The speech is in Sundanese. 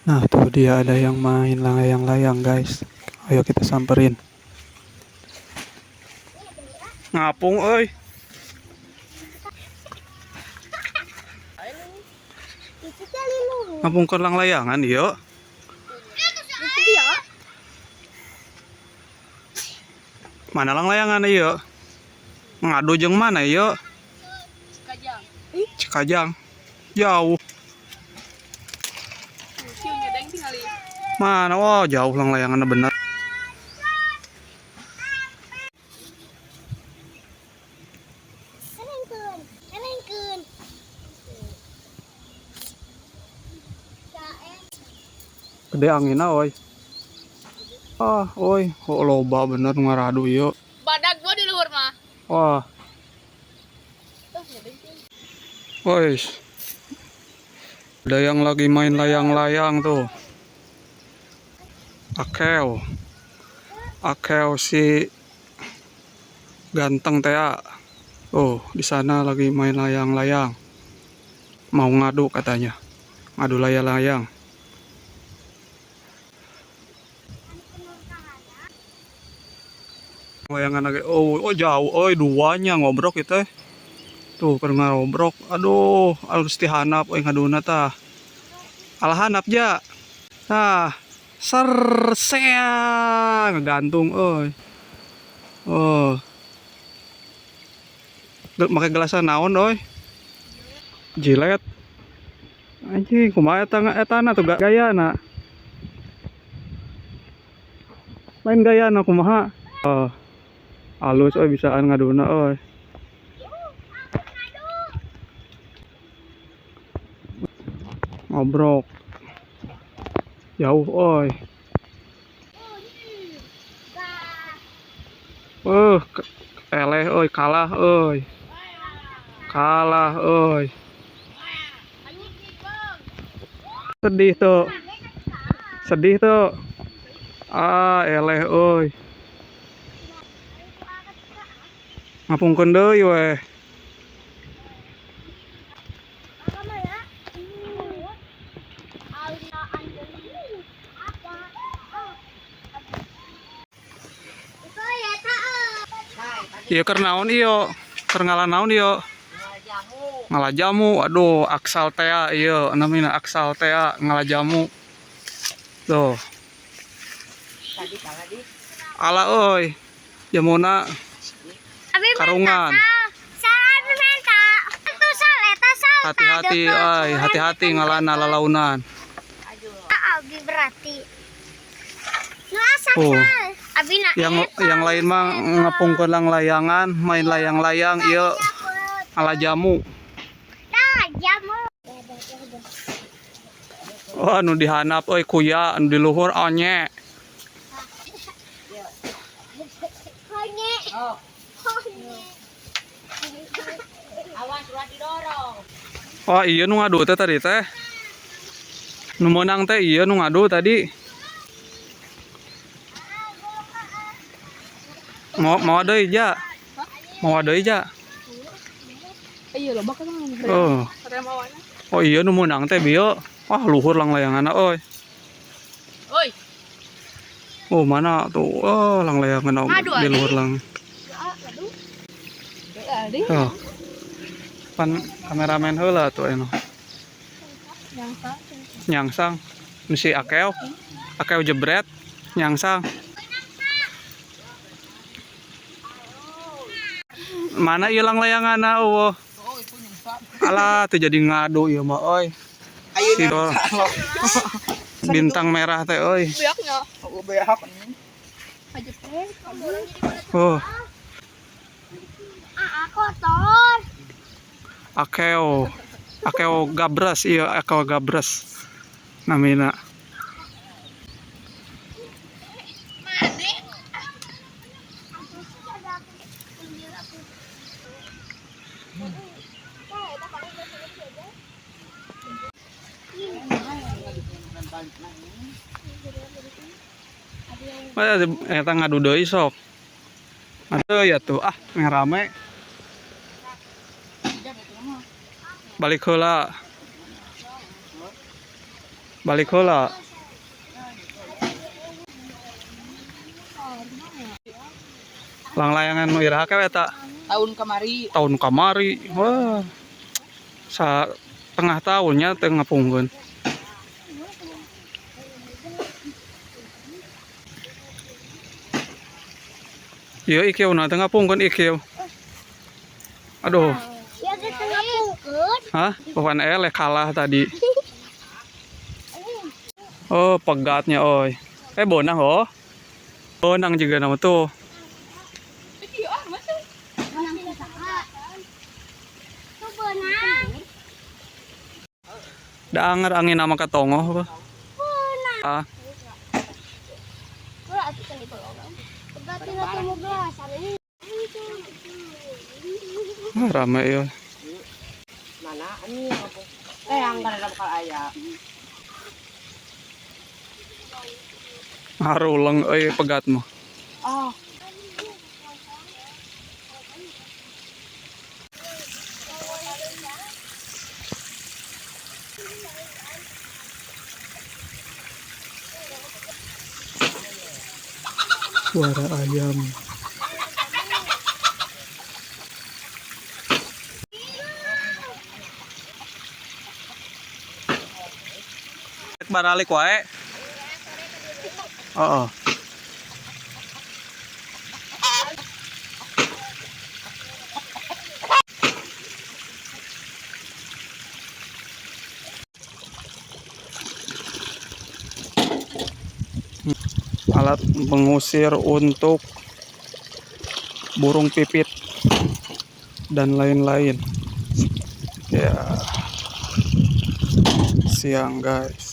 Nah, tuh dia ada yang main layang-layang, guys. Ayo kita samperin. Ngapung euy. Ngapung ke layang-layangan ieu. Mana lang-layangan ieu? Ngadu jeung mana ieu? Cikajang. Cikajang. Jauh. Mana? Wah, jauh lang-layangannya bener. Gede anginna oi. Ah, oi, kok loba bener ngaradu ieu. Badag gua di luhur mah. Wah. Woi. Ada yang lagi main layang-layang tuh. Akeo. Akeo si ganteng teh. Oh, di sana lagi main layang-layang. Mau ngadu katanya. Ngadu layang-layang. Layangan lagi. Oh, oh jauh. Oh, duanya ngobrok itu. Tuh, pernah ngobrok. Aduh, harus dihanap euy ngaduna tah. Alah hanap ja. Tah. Ser sea ngegantung euy. Oh. Make gelasan naon euy? Jilet. Anjing, kumaha eta etana tuh gayana. Lain gayana kumaha? Oh. Alus euy bisaan ngaduna euy. Ngobrok. Jauh oi. Eleh euy, kalah euy. Kalah euy. Sedih tuh. Sedih tuh. Ah, eleh euy. Ngapungkeun deui weh. Iya keur naon ieu? Keur ngala naon ieu? Ngala jamu. Aduh, aksal tea ieu namina aksal tea ngala jamu. Tuh. Ala euy. Jamuna karungan. Hati-hati euy, hati-hati ngalana lalaunan. Abi berarti. Oh. Yang lain mah ngapungkeun lang layangan, main layang-layang ieu ngala jamu. Jamu. Oh, anu dihanap euy kuya, anu di luhur onye. Honye. Awas ulah didorong. Oh, iya nu ngadu teh tadi teh. Nu meunang teh iya nu ngadu tadi. Mau deui ja. Mau deui ja. Iya loba kan. Oh. Oh iya nu meunang teh bieu. Wah, luhur lang layanganna euy. Oi. Oh, mana tuh? Oh, lang layangan di luhur lang. Oh. Pan kameramen heula tuh anu. Nyangsang. Si Akeo. Akeo jebret nyangsang. Mana ieu lang layanganna eueuh. Alah, teu jadi ngadu ieu mah euy. Si bintang merah teh euy. Oh. Kotor. Akeo. Akeo gabres ieu akeo gabres. Namina. Eta ngadu deui sok. Aduh ya tuh, ah meh rame. Balik heula. Balik heula. Langlayangan nu iraha ke eta? Tahun kamari. Tahun kamari. Wah. Sa tengah tahunnya teu ngapungkeun. Ieu ikieu na teu ngapungkeun ikieu. Aduh, Ya geus ngapungkeun. hah? Bukan eleh kalah tadi. Oh, pegatnya oi. Eh, bonang oh. Bonang juga nama tuh. Iya, ah, masa? Beunang ku saha? Tuh beunang. Da anger angin nama katongoh apa? Beunang. Ah, Ulah atuh kan itu Berarti nanti mau belasan ini. Rame ya. Mana ini apa? Eh, yang kada bakal aya. Haruleng euy pegat mah. Oh, Suara ayam. Baralik wae. Oh. Alat pengusir untuk burung pipit dan lain-lain. Ya. Siang, guys.